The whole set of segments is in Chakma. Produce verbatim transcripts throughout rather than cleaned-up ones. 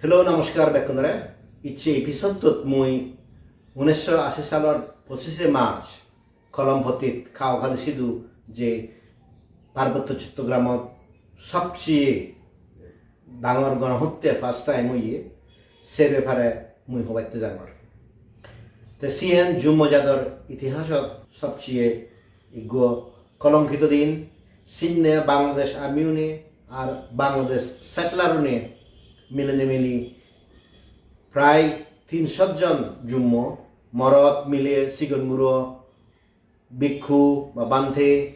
Hello, namaskar bekkunore. Icche episode-ot mui unnisso ashi salor pochise March Kolompotit Kaokhali sidu je Parbotto Chottogramot sobcheye dangor gonohotte first time oye, se bepare mui hobatte jangor. Te siyen jummo jador itihasot sobcheye iggo kolonkito din, sinne Bangladesh Army-une ar Bangladesh settler-une milinei mili prai tin sot jon jummo, morot, mile, sigon guro, bhikkhu ba bhante,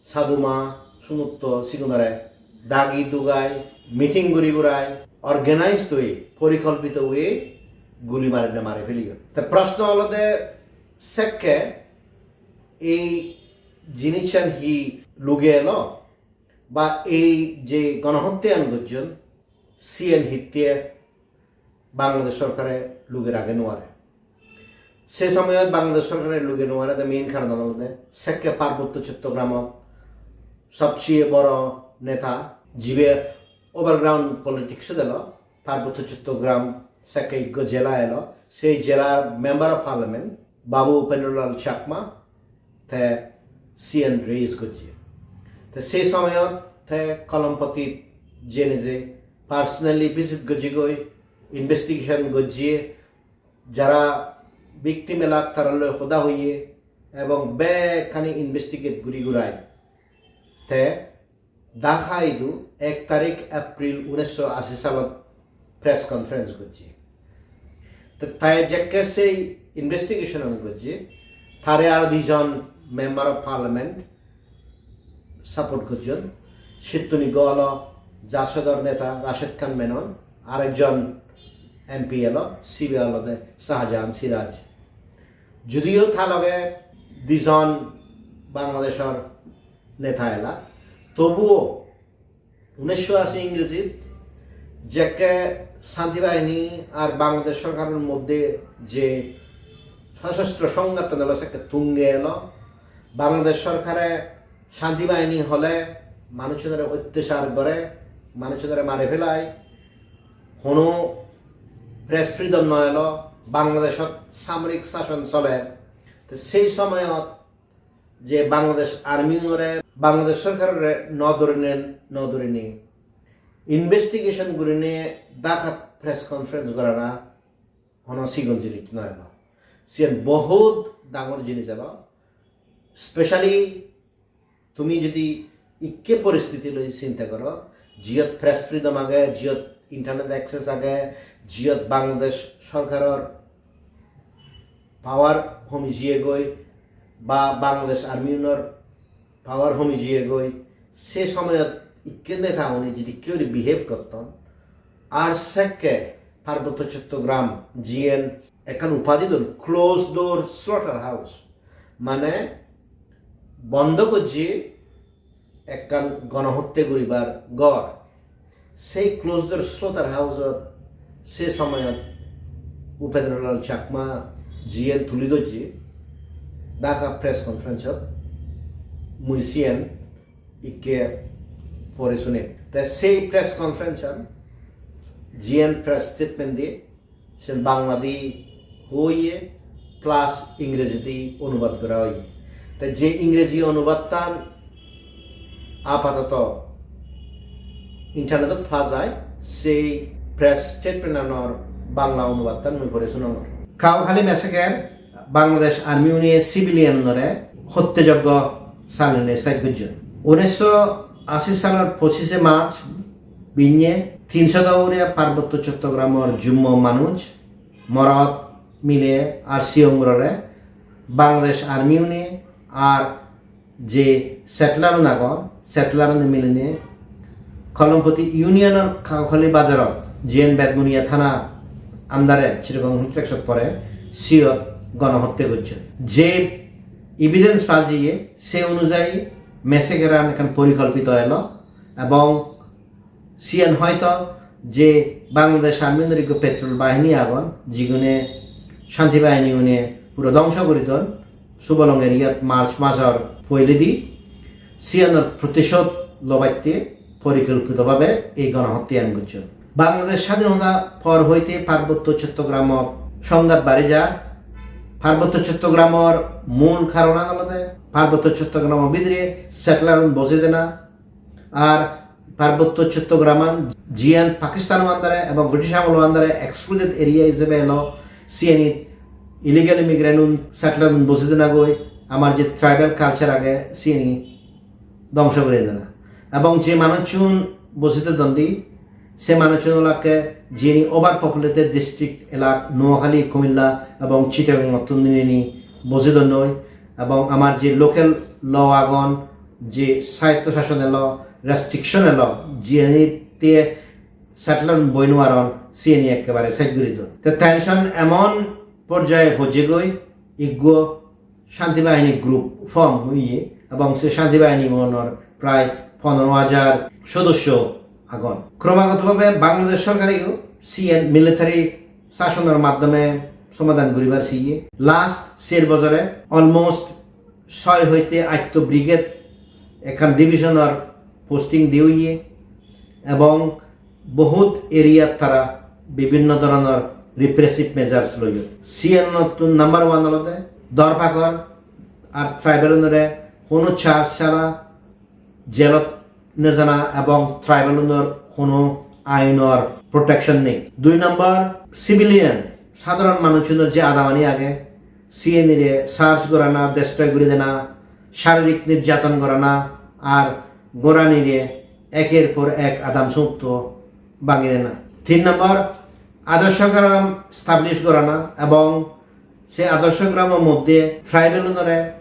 sadhuma, sunutto sigunore dagi dugai, meeting guri gurai, organized way, porikolpito way guli marinei mari feleyon. Te proshno olode sekke ei jinissan hi luge elo ba ei je gonohotteyan gojjon, siyen hitte Bangladesh sorkare luge rage nuare. Se somoyot Bangladesh sorkare luge nuare de main karon olode sekke Parbotto Chottogramot sobcheye boro neta, jibe overground politics-ot elo, Parbotto Chottogram sekke ikko jela elo, sei jelar Member of Parliament Babu Upendralal Chakma te siyen raise gojje. Te sei somoyot te Kolompotit jeinei je personally visit gojjegoi, investigation gojje, jara victim elak taralloi hoda hoye ebong bekkani investigate guri gurai te Dhaka idu ek tarik April unnisso ashi salot press conference gojje. Te tai jekke sei investigation an gojje, tare aro dijon Member of Parliament support gojjon. Sittun ikko olo Jasodor neta Rashid Khan Menon, arekjon M P elo, sibe olode Shahjahan Siraj. Judiyo ta loge dijon Bangladeshor neta ela, tobuo unnisso ashi ingrejit jekke Shanti Bahini ar Bangladesh sorkaror moddhe je sosostro songhattan elo, sekke tunge elo. Bangladesh sorkare Shanti Bahini hole manuchunore ottechar gore, manuchunore mare felai, hono press freedom no elo, Bangladeshot samorik sason soler. Te sei somoyot je Bangladesh Army-unore, Bangladesh sorkarore no dhorine, no dhorine, investigation gurine Dhaka press conference gorana hono sigon jinis noi ba. Siyen bohut dangor jinis elo. Specially tumi jodi ikke poristiti loi sinta goro, jiyot press freedom age, jiyot internet access age, jiyot Bangladesh sorkaror power homi jiyegoi ba Bangladesh Army-unor power homi jiyegoi, se somoyot ikke neta-une jidikke guri behave gotton, ar sekke Parbotto Chottogram jiyen ekkan upadi don closed door slaughterhouse, mane bondo gojje ekkan gonohotte guribar ghor. Sei closed door slaughterhouse-ot se somoyot Upendralal Chakma jiyen tuli dojje Dhaka press conference-ot, mui siyen ikke pore sunim. Te sei press conference-an jiyen press statement diye, sen Bangladi hoye plus Ingrejidi onubad gora oye. Te je Ingreji onubadtan apatoto internetot pa jai, sei press statement-anor Bangla onubadtan mui pore sunongor. Kaokhali massacre Bangladesh Army-une civilian-unore hotte joggo salinei sej gojjon. Unnisso ashi salor pochise March binne tinso do ugure Parbotto Chottogramor jummo manuj, morot, mile ar siyongurore Bangladesh Army-une ar je settler-un agon, settler-une milinei Kolompoti Union-or Kaokhali bazarot, jiyen Bedmuria thana under-e Chittagong Hill Tracts-ot pore, siyot gonohotte gojjon. Je evidence pa jiye, se onujayi massacre-an ekkan porikolpito elo, ebong siyen hoito je Bangladesh Army-unor ekko patrol bahini agon, jigune Shanti Bahini-une puro dhongso guri don, Subolong area-t March masor poiledi, siyanor protishod lobatte porikolpito bhabe ei gonohotteyan gojjon. Bangladesh sadhinota por hoite Parbotto Chottogramot songhat bari jar. Parbotto Chottogramor mul karonan olode Parbotto Chottogramor bidire settler-un boje dena. Ar Parbotto Chottograman jiyan Pakistan-o under-e ebong British amolo under-e excluded area ijebe elo, siyanit illegal immigrant-un, settler-un boje dena goi, amar je tribal culture age siyani dhongso guri dena. Ebong je manuchun boje dedon di, se manuchun olakke jiyani overpopulated district elak Noakhali, Kumilla ebong Chittagong-ottun nineni boje donnoi, ebong amar je local law agon, je swayatto shason elo, restriction elo, jiyani te settler boi nw paron, siyani ekkebare sej guri don. Te tension emon porjaye pojjegoi, iggo Shanti Bahini group form oye, ebong se Shanti Bahini unor prai ponero hajar sodosso agon. Kromagotobabe Bangladesh sorkareyo siyen military sasonor maddhome somadhan guribar siye. Last ser bojore almost soy hoite atto brigade ekkan divisionor posting diye oye, ebong bohut area-t tara bibhinno dhoronor repressive measures loyon. Siyanottun number one olode dhorpagor ar tribal-unore hono charge sara jelot nejana ebong tribal-unor hono ainor protection nei. Dui number, civilian, sadharon manuchunor je adamani age, siyenire search gorana, destroy guri dena, sharirik nirjaton gorana, ar goranire eker por ek adam sumutto bangi dena. Tin number, adorsho gram establish gorana ebong se adorsho gramo moddhe tribal-unore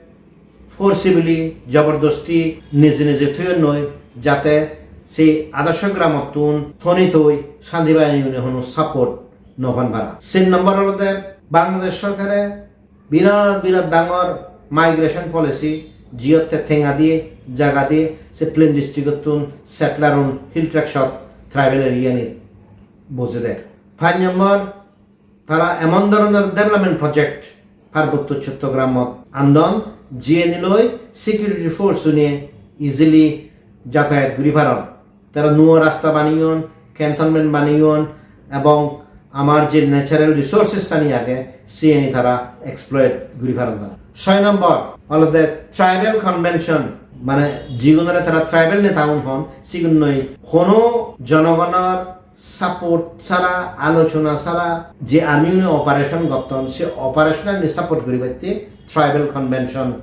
forcibly, jobordosti nije nije thoyonnoi, jate se adorsho gramottun thoni thoi Shanti Bahini-une hono support no pan para. Ser number olode Bangladesh sorkare birat birat dangor migration policy, jiyotte tenga diye, jaga diye, se plain district-ottun settler-un hill tract-ot tribal area-nit boje der. Panch number, tara emon dhoronor development project Parbotto Chottogramot andon, jiyeni loi security force-une easily jatayat guri paron. Tara nuo rasta baneyon, cantonment baneyon, ebong amar je natural resources ani age, siyeni tara exploit guri paron tara. Soi nombor olode tribal convention, mane jigunore tara tribal neta un hon, sigunnoi hono jonogonor support sara, alochona sara je army une operation gotton, se operation ani support guribatte tribal convention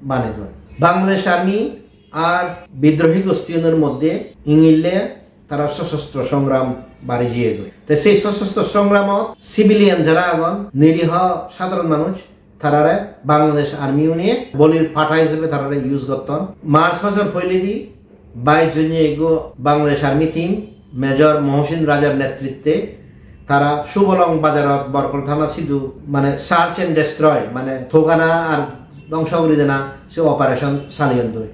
banedon. Bangladesh Army ar bidrohi gostiunor moddhe ingille tara sosostro songram bari jiyegoi. Te sei sosostro songramot civilian jara agon, niriho sadharon manuj, tarare Bangladesh Army une bolir pata hisebe tarare use gotton. March masor poiledi bais jonye ego Bangladesh Army team Major Mohsin Rajar netritte tara Subolong bajarot Borkol thana sidu mane search and destroy, mane thogana ar dhongso guri dena se operation saliyon doi.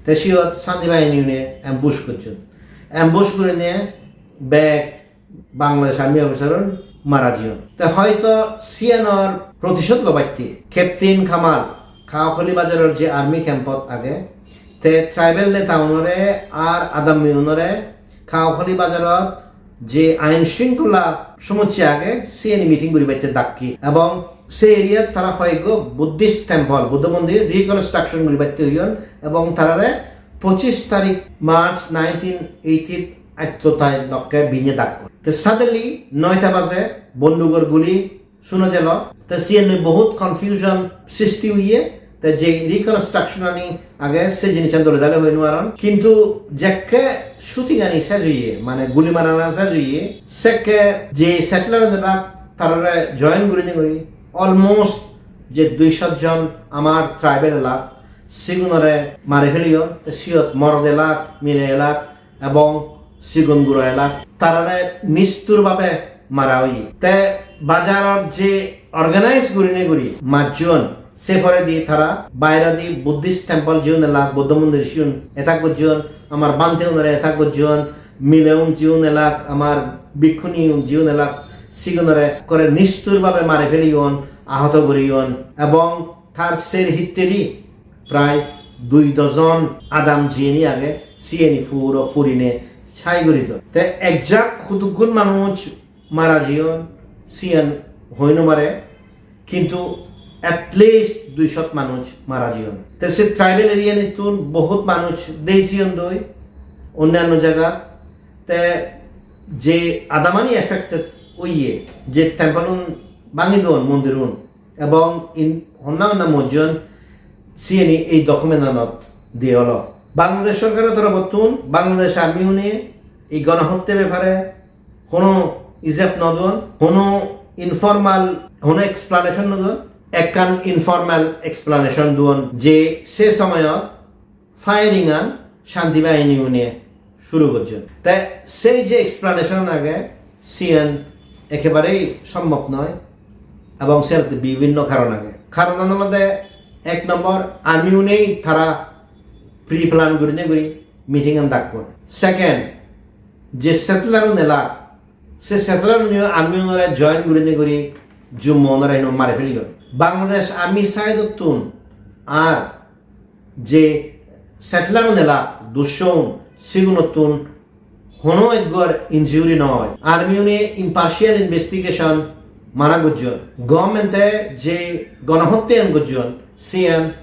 Te siyot Shanti Bahini une ambush gocchon. Ambush gurinei bek Bangladesh Army officer un mara jiyon. Te hoito siyanor protishod lobatte Captain Kamal Kaokoli bajaror je army camp ot age, te tribal neta unore ar adammi unore Kaokoli bajarot je ain shringkhola somossya age, siyeni meeting guribatte dakke. Ebong se area-t tara hoyekko Buddhist temple, Buddho mondir reconstruction guribatte hoyon, ebong tarare pochish tarik March nineteen eighty-t atto tai lokke binye dakko. Te suddenly noita baje bondugor guli suno jelo. Te siyen loi bohut confusion sristi oye. Te je reconstruction ani age se jinissan dole dale hoi nw paron. Kintu jekke shooting ani sej oye, mane guli marana sej oye, sekke je settler unore tarare join gurinei guri almost je dui shot jon amar tribal elak, sigunore mari peleyon. Te siyot morot elak, mile elak, ebong sigon guro elak, tarare nistur bhabe mara oye. Te bajarot je organize gurinei guri majjon, se poredi tara bairedi Buddhist temple jiun elak, Buddho mondir siun attack gojjon, amar bhante unore attack gojjon, mileun jiun elak, amar bhikkhuni un jiun elak, sigunore ekkore nistur bhabe mari peleyon, ahoto guriyon, ebong tar ser hittedi prai dui dojon adam jiyeni age, siyeni puro purine sai guri don. Te exact hudukkun manuj mara jiyon, siyan hoi no pare, kintu at least dui shot manuj mara jiyon. Te se tribal area nittun bohut manuj dei jiyon doi onnanno jagat. Te je adamani affected oye, je temple un bangi don, mondir un, ebong in honna honna mojjon, siyeni ei document anot de olo. Bangladesh sorkaro torobottun Bangladesh Army une ei gonohotte bepare hono ijeb no don, hono informal, hono explanation no don, ekkan informal explanation don je se somoyot firing an Shanti Bahini une shuru gojjon. Te sei je explanation age, siyan ekebarei sombhob noi, ebong siyot bibhinno karon age. Karonan olode, ek nombor, army unei tara pre-plan gurinei guri meeting an dakkon. Second, je settler un elak, se settler une army unore join gurinei guri Jummo unore hino mari feliyon. Bangladesh Army side ottun ar je settler un elak, Dushong, sigunottun hono ekgor injury noi. Army une impartial investigation mana gojjon. Government e je gonohotte an gojjon, siyan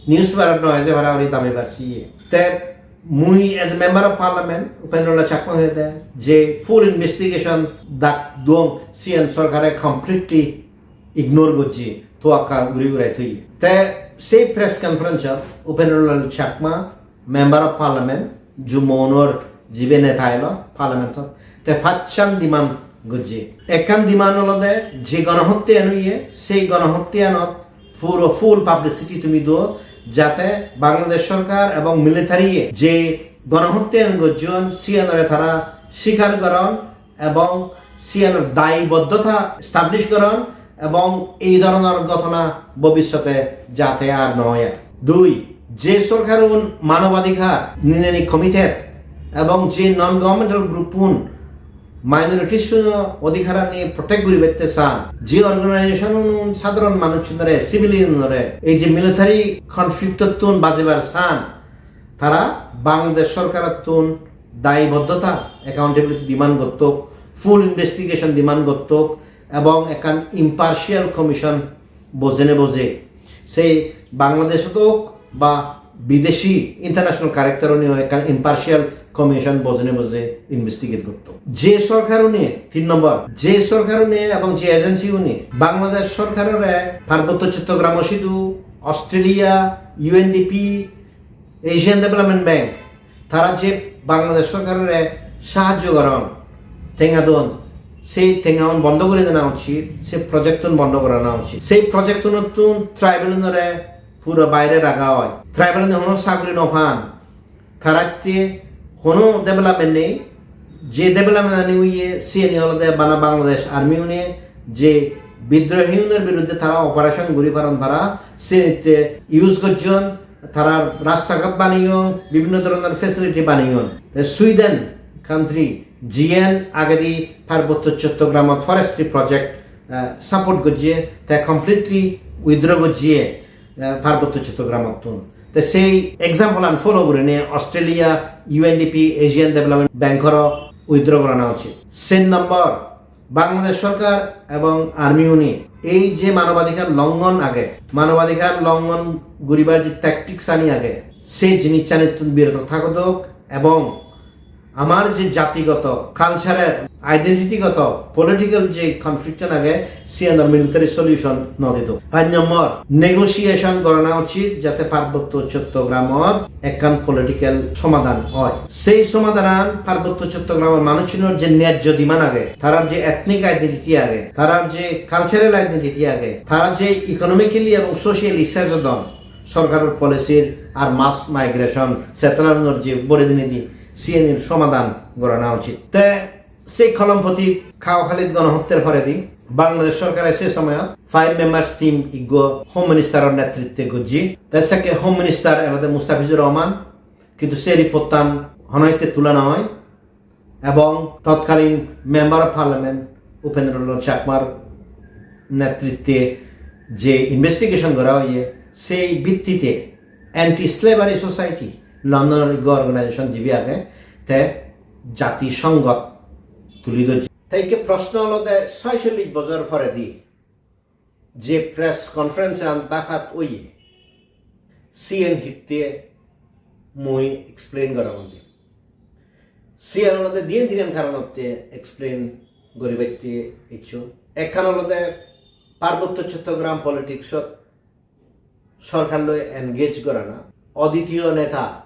newspaper noi je bara uri dabi bar siye. Te mui as a member of parliament, Upendra Lal Chakma hoyede je full investigation dak duong, siyan sorkare completely ignore gojje, toakka guri gurai thoye. Te sei press conference ot Upendra Lal Chakma, member of parliament, Jummo unor jibe neta elo parliament ot, te pachchan demand gojje. Ekkan demand olode je gonohotte an oye, sei gonohotte anot puro full publicity tumi do, jate Bangladesh sorkar ebong military e je gonohotte an gojjon, siyanore tara sikar goron, ebong siyanor dayiboddota establish goron, ebong ei dhoronor ghotona bobissote jate ar no oye. Dui, je sorkarun manobadhikar nineni committed ebong je non governmental group un minorities uno odhikarani protect guribatte san, je organization un sadharon manuchunore, civilian unore ei je military conflict ottun bajebar san, tara Bangladesh sorkarottun dayiboddota, accountability demand gottok, full investigation demand gottok, ebong ekkan impartial commission bojene boje. Sei Bangladeshot ok ba bideshi international character uniyo ekkan impartial commission bojene boje investigate gottok. Je sorkar uniye, tin nombor, je sorkar uniye ebong je agency uniye Bangladesh sorkarore Parbotto Chottogramo sidu Australia, U N D P, Asian Development Bank, tara je Bangladesh sorkarore sahajjo goron, tenga don, sei tengaun bondo guri dena uchit, sei project un bondo gorana uchit. Sei project unottun tribal unore puro baire raga oi. Tribal une hono saguri no pan. Taratte hono development nei. Je development ani oye, siyeni olode bana Bangladesh Army une je bidrohi unor biruddhe tara operation guri paron para, siyenitte use gojjon, tara rasta ghat baneyon, bibhinno dhoronor facility baneyon. Te Sweden country, jiyen agedi Parbotto Chottogramot forestry project, eh, support gojje, te completely withdraw gojje, eh, Parbotto Chottogramottun. Te sei example an follow gurinei Australia, U N D P, Asian Development Bank oro withdraw gorana uchit. Sen nombor, Bangladesh sorkar ebong army uni ei je manobadhikar longhon age, manobadhikar longhon guribar je tactics ani age, se jinissanittun biroto thagodok ebong amar je jatigoto, cultural, identity goto, political je conflict an age, siyanor military solution no didok. Pach nombor, negotiation gorana uchit jate Parbotto Chottogramot ekkan political somadan oi. Sei somadanan Parbotto Chottogramor manuchunor je nejjo demand age, tarar je ethnic identity age, tarar je cultural identity age, tarar je economically ebong socially sejodon, sorkaror policy-r ar mass migration, settler-unor je bore dinedi, siyenir somadan gorana uchit. Te sei Kolompoti Kaokhalit gonohottar poredi Bangladesh sorkare se somoyot five members team iggo Home Minister-or netritte gojje. Te sekke Home Minister elode Mustafizur Rahman, kintu se report-tan hono hitte tula no oi. Ebong totkalin Member of Parliament Upendra Lal Chakmar netritte je investigation gora oye, sei bittite Anti Slavery Society, London-or ekko organization jibe age, te Jati Songhot tuli dojje. Te ikke proshno olode soychollish bojor poredi je press conference an Dhaka-t oye, siyen hitte mui explain gorongor. Siyen olode diyen tinen karonotte explain guribatte icchu. Ekkan olode Parbotto Chattogram politics-ot sorkar loi engage gorana, oditiyo neta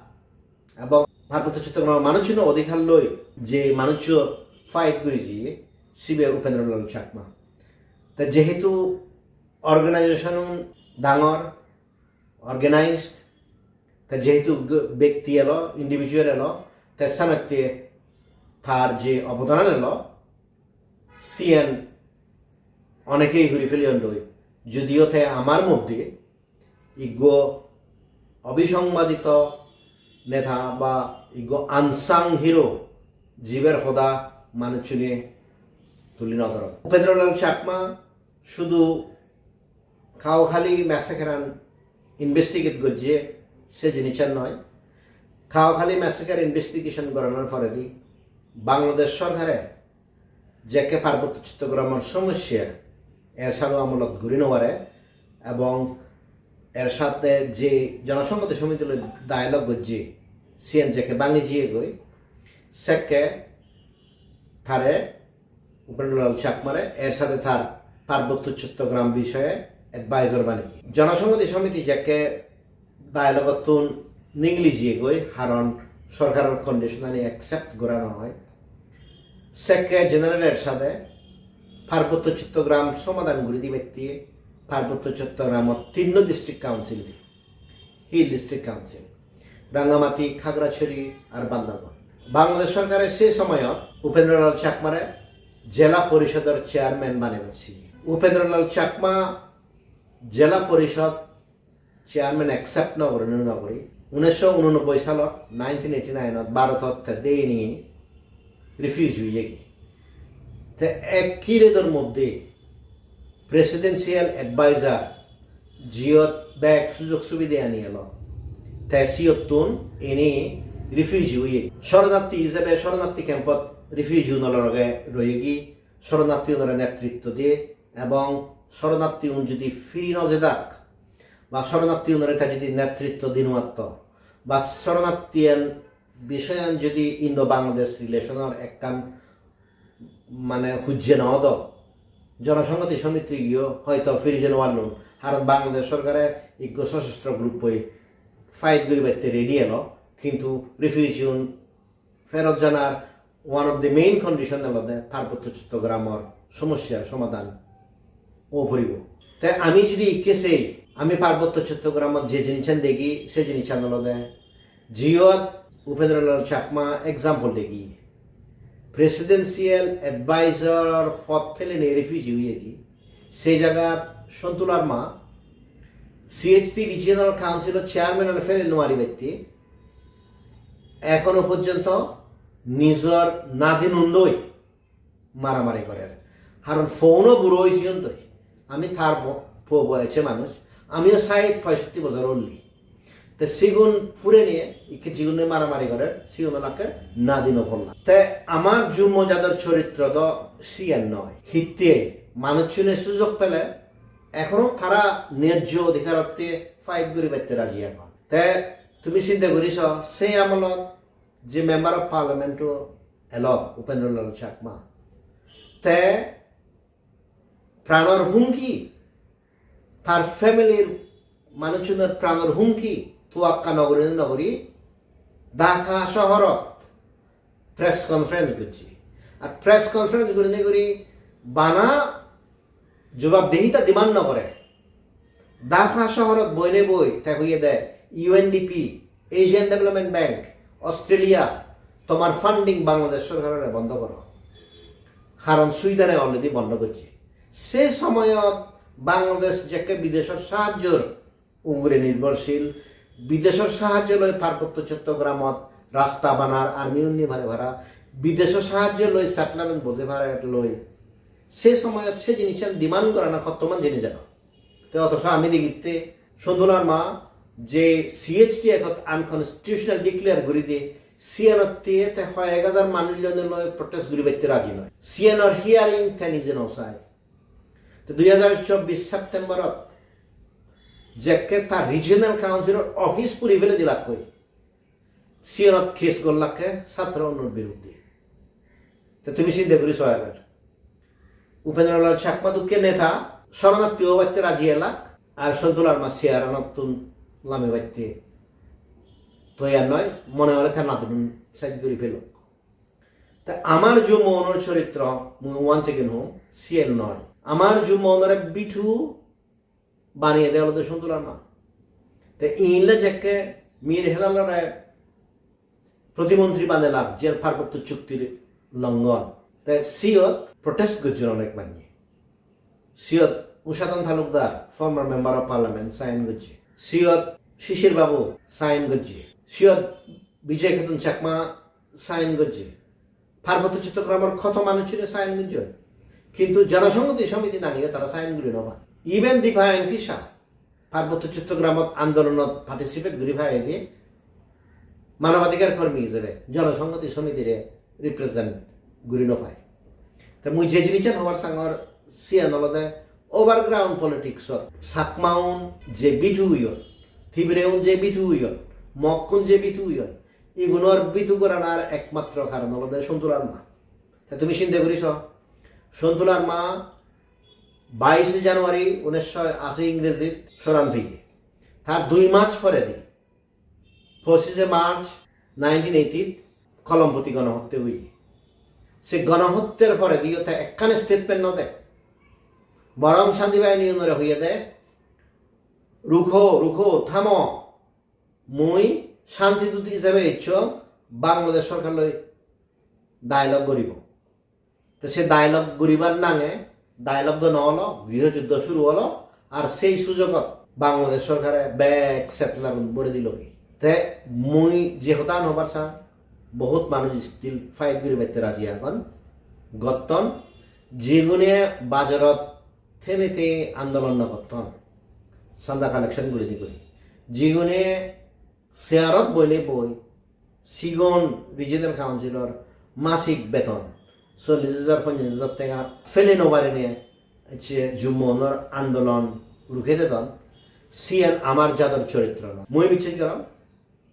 ebong Parbotto Chattogram manuchunor odhikar loi je manuchcho fight guri jiye, sibe Upendra Lal Chakma. Te jehetu organization-un dangor, organized, te jehetu g-, bekti elo, individual elo, te senotte tar je obodanan elo, siyen onekei huri feleyon doi. Judiyo te amar moddhe iggo obisongmadito neta ba iggo unsung hero jiber hoda manuchchune tuli no doron. Upendra Lal Chakma sudu Kaokali massacre-an investigate gojje, se jinissan noi. Kaokali massacre investigation goranar poredi Bangladesh sorkare jekke Parbotto Chottogramor somossya Ershado amolot guri no pare ebong Ershade je Jonosonghoti Somiti loi dialogue gojje, siyen jekke bangi jiyegoi, sekke tare Upendra Lal Chakmare Ershade tar Parbotto Chottogram bishoye advisor baneye. Jonosonghoti Somiti jekke dialogue-ottun nigili jiyegoi, haron sorkaror condition-ani accept gora no oi. Sekke General Ershade Parbotto Chottogram somadan guri dibatte Parbotto Chottogramot tinno district council di, Hill District Council, Rangamati, Khagrachari ar Bandarban. Bangladesh sorkare se somoyot Upendra Lal Chakmare Jela Porishodor chairman banei bocche. Upendra Lal Chakma Jela Porishod chairman accept no guri, no guri, unnisso unanobboi salot, nineteen eighty-nine-ot Bharotot te deinei refugee oyegi. Te ek kiredor moddhe presidential advisor jiyot bek sujog subide ani elo, te siyottun ini refugee oyegi. Shoronarthi ijebe shoronarthi campot refugee unor loge royegi, shoronarthi unore netritto diye, ebong shoronarthi un jodi firi no jedak, ba shoronarthi unore te jodi netritto di no atto, ba shoronarthi an bishoyan jodi Indo-Bangladesh relation-or ekkan mane hujje no odo, Jonosonghoti Somitiyo hoito firi jei no parlun, haron Bangladesh sorkare ikko sosostro group-oi fight guribatte ready elo, kintu refugee un ferot janar one of the main condition olode Parbotto Chottogramor somossar somadan o poribo. Te ami jodi ikke sei, ami Parbotto Chottogramot je jinissan degi, se jinissan olode jiyot Upendra Lal Chakma example degi. Presidential advisor pod pelenei refugee oyegi. Se jagat Sontu Larma C H T Regional Council-o chairman-ore fele no paribatte ekhono porjonto nijor nadinun loi maramari gorer. Haron pouno buro oye sigun toi. Ami tar bo-, po boyose manuj. Amiyo sait poisotti bojor olli. Te sigun pureniye ikke jigunne maramari gorer, sigun olakke nadin o polla. Te amar jummo jador choritro do siyan noi. Hitte manuchchune sujog pele ekhono tara niyojjo odhikarotte fight guribatte raji agon. Te tumi sinte guri so, sei amolot je Member of Parliament o elo Upendra Lal Chakma, te pranor humki, tar family-r manuchunor pranor humki tuakka noguri noguri Dhaka sohorot press conference gojje. Ar press conference gurinei guri bana jobab dehita demand no gore. Dhaka sohorot boinei boi te hoyede U N D P, Asian Development Bank, Australia, tomar funding Bangladesh sorkarore bondo goro. Haron Sweden-e already bondo gojje. Se somoyot Bangladesh jekke bideshor sahajjor ugure nirbhorshil, bideshor sahajjo loi Parbotto Chottogramot rasta banar, army unni pare para, bideshor sahajjo loi settlement boje pare loi. Se somoyot se jinissan demand gorana hottoman jinis elo. Te otoso ami degitte Sontu Larma je C H T Act-ot unconstitutional declare guri diye, Siyenotte te hoyek hajar manuj loi protest guribatte raji noi. Siyenor hearing te nije no sai. Te dui hajar chobbish September-ot jekke ta regional council-or office puri fele dilakkoi. Siyenot case gollakke satro unor biruddhe. Te tumi sinte guri so ebar. Upendra Lal Chakma dokke neta soronarti obatte raji elak, ar Sontu Larma chair-anottun lamibatte toyar noi, mone hore te nadunun side guri pelok. Te amar Jummo unor choritro, mui once again hom, siyen noi. Amar Jummo unore B two baniyede olode Sontu Larma. Te inle jekke Mir Hilalore protimontri banelak, jer Parbotto Chuktir longon. Te siyot protest gojjon onek manye. Siyot Ushadan Talukdar, former member of parliament, sign gojje. Siyot Shishir Babu sign gojje. Siyot Bijoy Ketan Chakma sign gojje. Parbotto Chottogramor hoto manuchune sign gojjon. Kintu Jonosonghoti Somiti nangiyo tara sign guri no pan. Even Dipa M P Shah, Parbotto Chottogramot andolonot participate guri paide, manobadhikar kormi hijebe Jonosonghoti Somitire represent guri no pai. Te mui je jinissan hobar sangor, siyan olode overground politics-ot Chakmaun je B two oyon, Tibireun je B two oyon, Mokkun je B two oyon, igunor B two goranar ekmatro karon olode Sontu Larma. Te tumi sinte guri so, Sontu Larma bais January unnisso ashi Ingrejit soran peye. Tar dui mach poredi, pochishe March nineteen eighty-t Kolomputi gonohotte oye. Se gonohottar porediyo te ekkan statement no de. Borong Shanti Bahini unore hoyede, "Rukho, rukho, thamo. Mui shanti dut hijebe ecchong, Bangladesh sorkar loi dialogue guribo." Te se dialogue guribar nange, dialogue do no olo, griho juddho suru olo, ar sei sujogot Bangladesh sorkare bek settler-un bore dilogi. Te mui je hodan hobar sang, bohut manuj still fight guribatte raji agon, gotton, jigune bajarot thene the andolon no gotton, chanda collection gurinei guri. Jigune chairot boinei boi, sigon regional councilor masik beton chollish hajar ponchash hajar tenga pele no parinei ecche Jummo unor andolon ruke dedon, siyan amar jador choritro noi. Mui bichej gorong,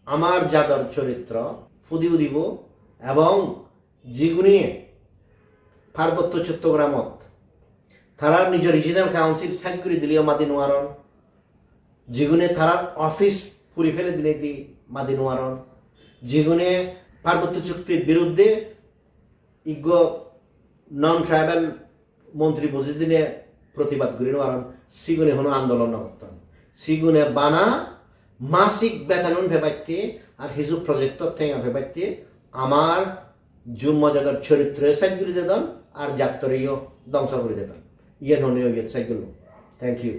amar jador choritro pudi udibo, ebong jigune Parbotto Chottogramot tara nijor regional council side guri dileyo madi no paron, jigune tarar office puri fele dinei di madi no paron, jigune Parbotto Chuktir biruddhe iggo non-tribal montri bojei dinei protibad guri no paron, sigune hono andolon no gotton. Sigune bana masik betonun pebatte ar hiju projector tenga pebatte amar Jummo jador choritrore sej guri dedon ar jattoreyo dongso guri dedon. Iyen honei oyet sej guri. Thank you.